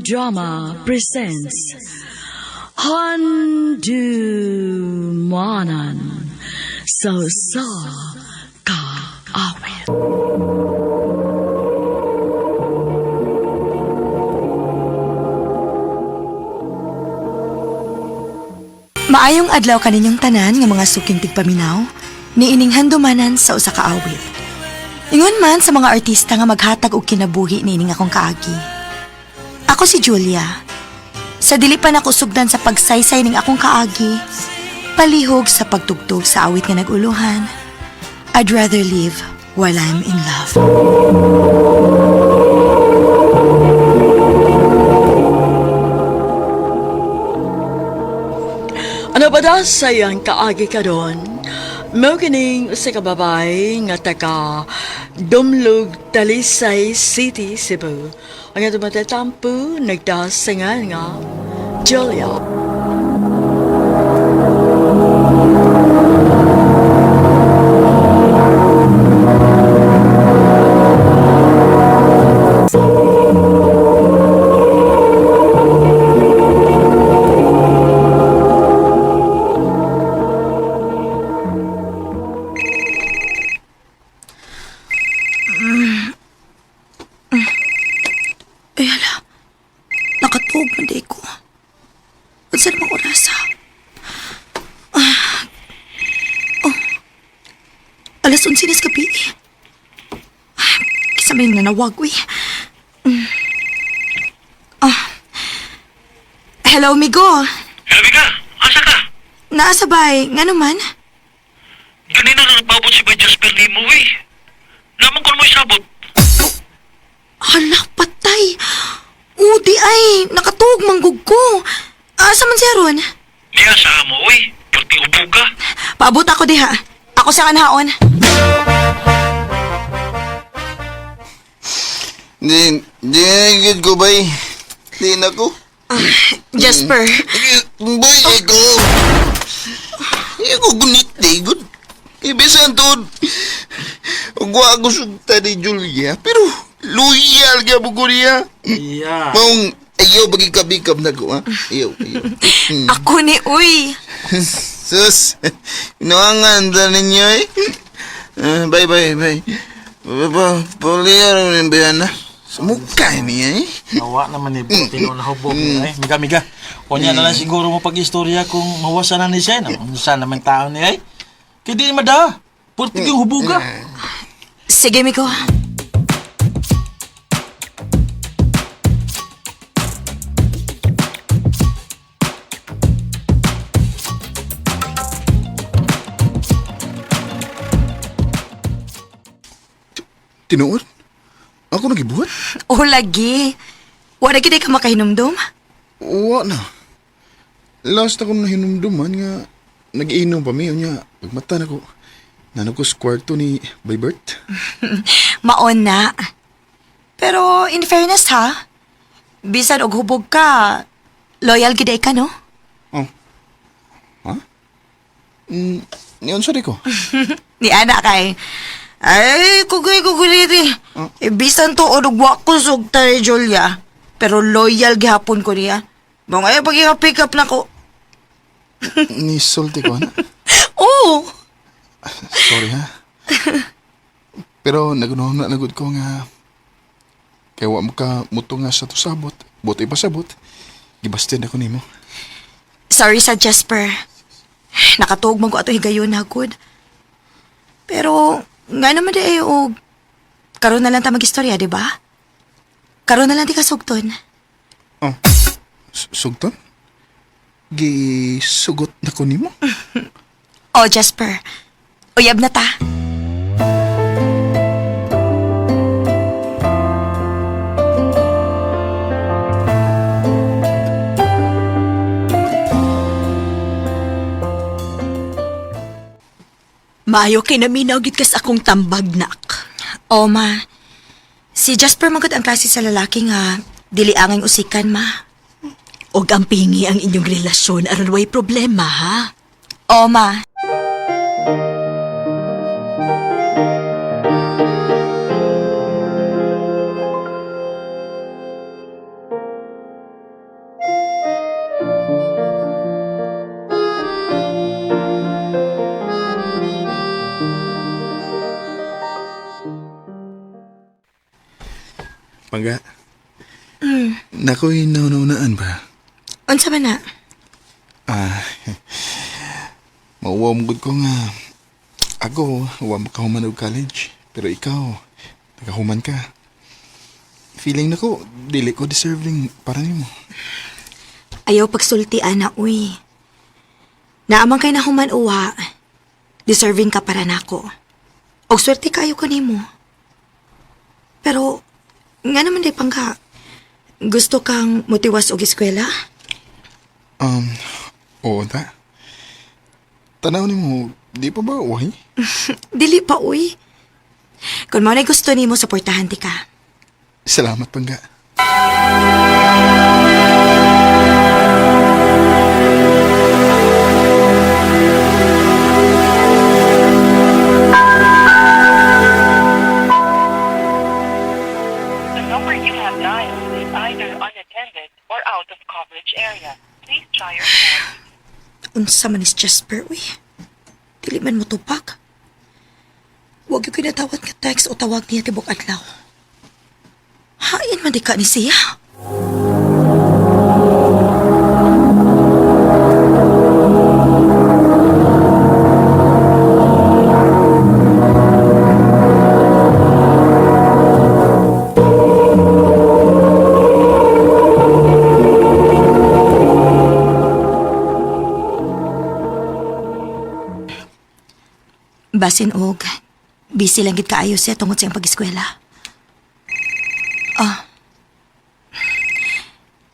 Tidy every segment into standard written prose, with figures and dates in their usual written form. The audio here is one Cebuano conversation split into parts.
Drama presents Handumanan sa Usa Ka Awit. Maayong adlaw kaninyong tanan nga mga suking tigpaminaw, niining handumanan sa usa ka awit. Ingon man sa mga artista nga maghatag og kinabuhi niining akong kaagi. Ako si Julia. Sa dili pa nako sugdan sa pagsaysay ning akong kaagi, palihog sa pagtugtog sa awit nga naguluhan, I'd rather live while I'm in love. Ano ba da sayang kaagi karon? Mao kining usa ka babay nga taga Dumlog, Talisay City, Cebu. Ang atong matatampo nagdasingan nga Julia. Ay, hala. Nakatuog man di ko. Unsa namang oras, ha? Ah. Oh. Alas 11 na sa gabi. Ah, kisa may nanawag, uy. Mm. Ah. Hello, amigo. Hello, Mika. Asa ka? Naasa bay? Nga naman? Ganina na nagpaabot si Bay Jasper ni mo, eh. Lamang ko mo isabot. Hala, patay. Udi ay, nakatuog manggug ko. Asa man siya ron? Niya sa mo, uy. Perti ubuga. Paabot ako diha. Ako sa kanhaon. Di, di na ko bay. Di na ko. Jasper. Boy, ikaw. Ikaw gunit di gud. Ibisan to. Ugwa ako sugta ni Julia, pero loyal ka mo ko niya. Yeah. Maong ayaw bagikabikab na ko, ha? Ayaw, ayaw. Ako ni Uy. Sus, inuangan ta ninyo eh. Ah, bye, bye, bye. Pa, pa, rin ba yan, ha? Sa mukha niya eh. Nawa naman ni Buti no nahubog niya eh. Miga, miga. Unya na lang siguro mo pag-istorya kung mawasa na ni siya. No? Unsa naman tao niya eh. Kaya di mada. Purtig yung hubuga. Sige, Miko. Tinuod? Ako nagibuhat? O lagi. Wala gid ka makahinumdum? Wa na. Last ako nahinumduman nga nag-inom pa mi unya pagmata nako. Nano ko sa kwarto ni Bay Bert. Maon na. Pero in fairness ha, bisan og hubog ka, loyal gid ka no? Oh. Ha? Mm, niyon sorry ko. Ni ana kay. Ay, kugoy kuguliti. Eh, bisan to og wa ko sugta ni Julia. Pero loyal gihapon ko niya. Mga ay pag pick up na ko. Ni sulti ko ana. Oo. Sorry ha. Pero nagunohon na nagud ko nga kay wa mo ka muto nga sa tusabot. Buti pa sabot. Gibastin ako nimo. Sorry sa Jasper. Nakatuog man ko ato higayon hagod. Pero nga naman di ay og karon na lang ta magistorya, di ba? Karon na lang ti kasugton. Oh. Sugton? Gisugot na ko nimo? Oh, Jasper. Uyab na ta. Maayo kay naminaw gid kas akong tambag nak. Oh, ma. Si Jasper magod ang klase sa lalaki nga dili angay usikan, ma. Og ang pingi ang inyong relasyon aron way problema ha. Oh, ma. Pangga. Nako'y naunaan ba? Unsa man na? Ah, mauwaw mo gud ko nga. Ako, wa makahuman og college. Pero ikaw, nakahuman ka. Feeling nako, dili ko deserving para nimo. Ayaw pagsulti, ana, uy. Naamang kay nahuman uwa. Deserving ka para nako. Og swerte kayo ko nimo. Pero, nga naman di pangka. Gusto kang motiwas og eskwela? Oo ta. Tanaw nimo, di pa ba uwi? Dili pa, uy. Kung mao na gusto nimo, suportahan ti ka. Salamat, Pangga. The number you have dialed is either unattended or out of coverage area. Please try your call. Unsa man is Jasper, uy. Dili man mo tupak. Huwag yung kinatawad ka text o tawag niya tibok adlaw. Hain man di ka ni siya. Basin og, busy lang gid kaayo siya tungod sa iyang pag-eskwela. Ah.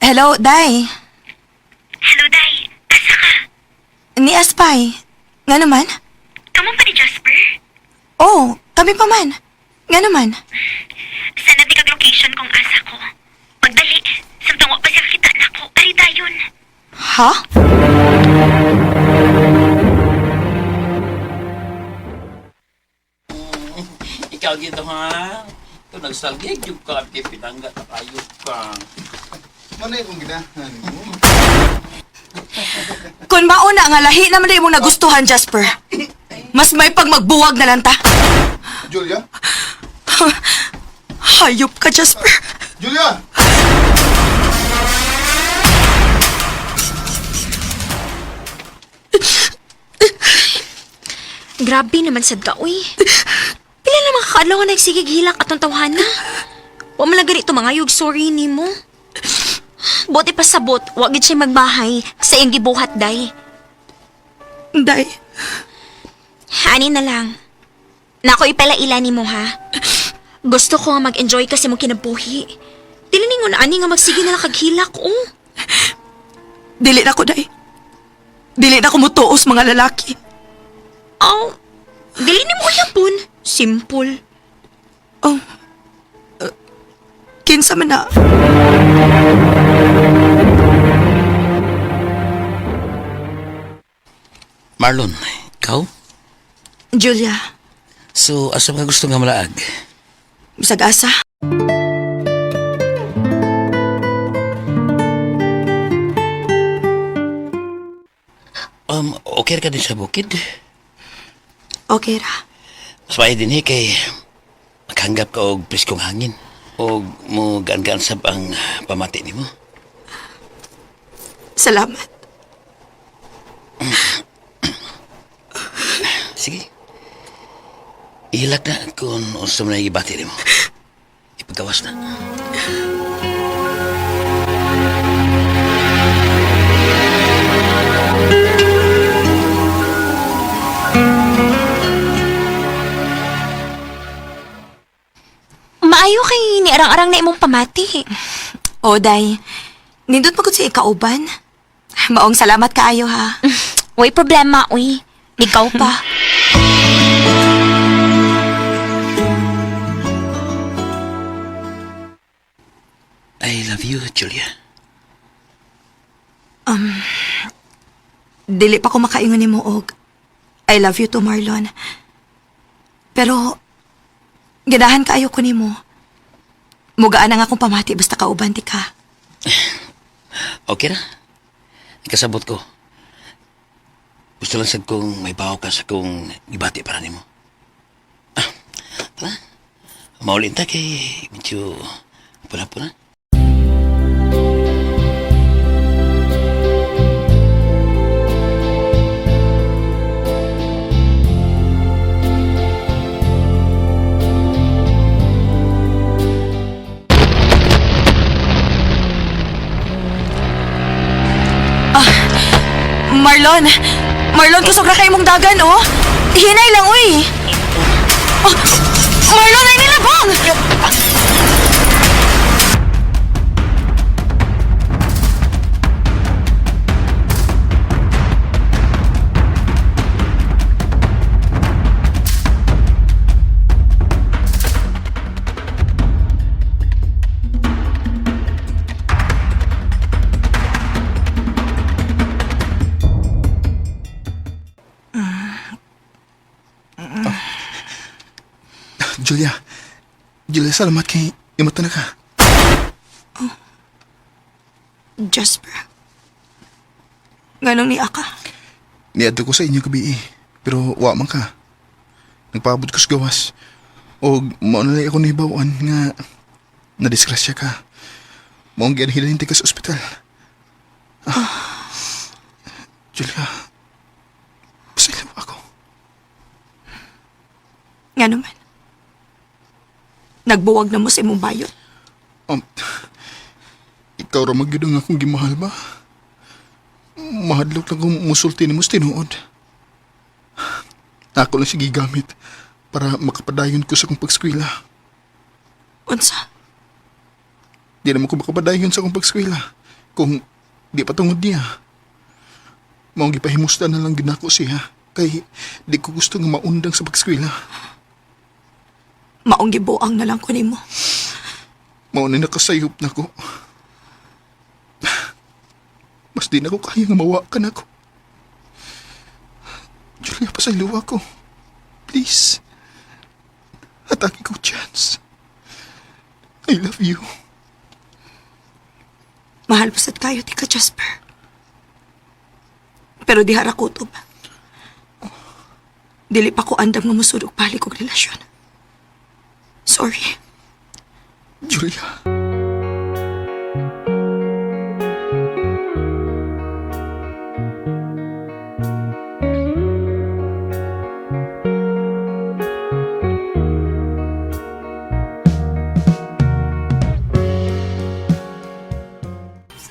Hello, Day. Hello, Day. Asa ka? Ni Aspay. Nga naman? Kamo pa ni Jasper? Oh, kami pa man. Nga naman? Sana di kag location kung asa ko. Pagdali, samtang wa pa siya kakita nako. Ari dayon. Ha? Ikaw gito ha? Ito nagsalgig yung ka kay pinangga na kayo ka. Ano yung ginahan mo? Kung mauna nga lahi naman na imong nagustuhan, Jasper. Mas may pagmagbuwag na lang ta. Julia? Hayop ka, Jasper. Julia! Grabe naman sad ka, uy. Pila na mga kaadlaw nga nagsigig hilak atong tawhana. Wa man lang ganito mga yug sorry nimo. Bote pa sabot, wa gid siya magbahay sa iyang gibuhat day. Day, Ani na lang. Nako ipala ila nimo ha. Gusto ko nga mag-enjoy kasi mong kinabuhi. Dili ningon ani nga magsige na lang kag hilak, oh. dili na ko, Day. Dili na ko mutuos mga lalaki. Aw, dili nimo uyapon. Simple. Oh. Kinsa man na. Marlon, ikaw? Julia, So, asa ka gusto nga malaag? bisag asa. Okay ka din sa bukid? Okay ra. Mas maayo din eh, kay maghanggap ka og preskong hangin o mo gaan-gaan sab ang pamati nimo. Salamat. Sige. Ihilak na kung unsa man ang gibati nimo. Ipagawas na. Maayo kay niarang-arang na imong pamati. O, Day. Nindot magud si ikauban. Maong salamat kaayo ha. Way problema, uy. Ikaw pa. I love you, Julia. Dili pa ko makaingon nimo og I love you to Marlon. Pero ganahan kaayo ko nimo. Mugaan na nga akong pamati basta kauban ti ka. Okay ra. Ikasabot ko. Gusto lang sad kong may bawo ka sa kong gibati para nimo. Ah, tara. Maulin ta kay medyo Hapon-hapon na. Marlon! Marlon, kusog na kayo mong dagan, oh! Hinay lang, uy! Oh, Marlon, ay nilabang! Julia, Julia, salamat kay imata na ka. Jasper. Nganong ni Aka? Niadto ko sa inyo gabi eh, pero wa man ka. Nagpaabot ko sa gawas. O mao na lang ako nahibawan nga nadisgrasya ka. Maong gianhilan ka sa ospital. Ah. Julia, pasaylo ako. Nga naman. Nagbuwag na mo sa imong bayot. Ikaw ra magyud ang akong gimahal ba? Mahadlok lang kung musulti nimo sa tinuod. Ako lang siya gigamit para makapadayon ko sa akong pagskwela. Unsa? Di naman ko makapadayon sa akong pagskwela kung di pa tungod niya. Maong gipahimusta na lang ginako siya kay di ko gusto nga maundang sa pagskwela. Maong gibuang na lang ko nimo. Mao na nakasayop na ko. Mas di na ko kaya nga mawa ka na ko. Julia, pasaylo ako. Please. Atake ko chance. I love you. Mahal pa sad kayo, tika Jasper. Pero di hara kutob. Dili pa ko andam nga musud og balik og relasyon. Sorry. Julia.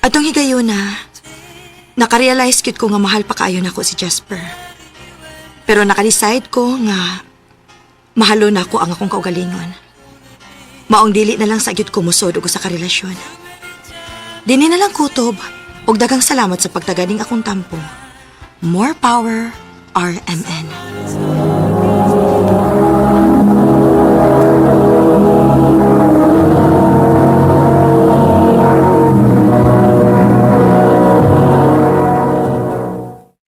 Atong higayuna, nakarealize kit ko nga mahal pa kaayo nako si Jasper. Pero nakadecide ko nga mahalo na ako ang akong kaugalingon. Maong dili na lang sa gyud ko musod og usa ka relasyon. Dini na lang kutob ug daghang salamat sa pagtaganing akong tampo. More power, RMN.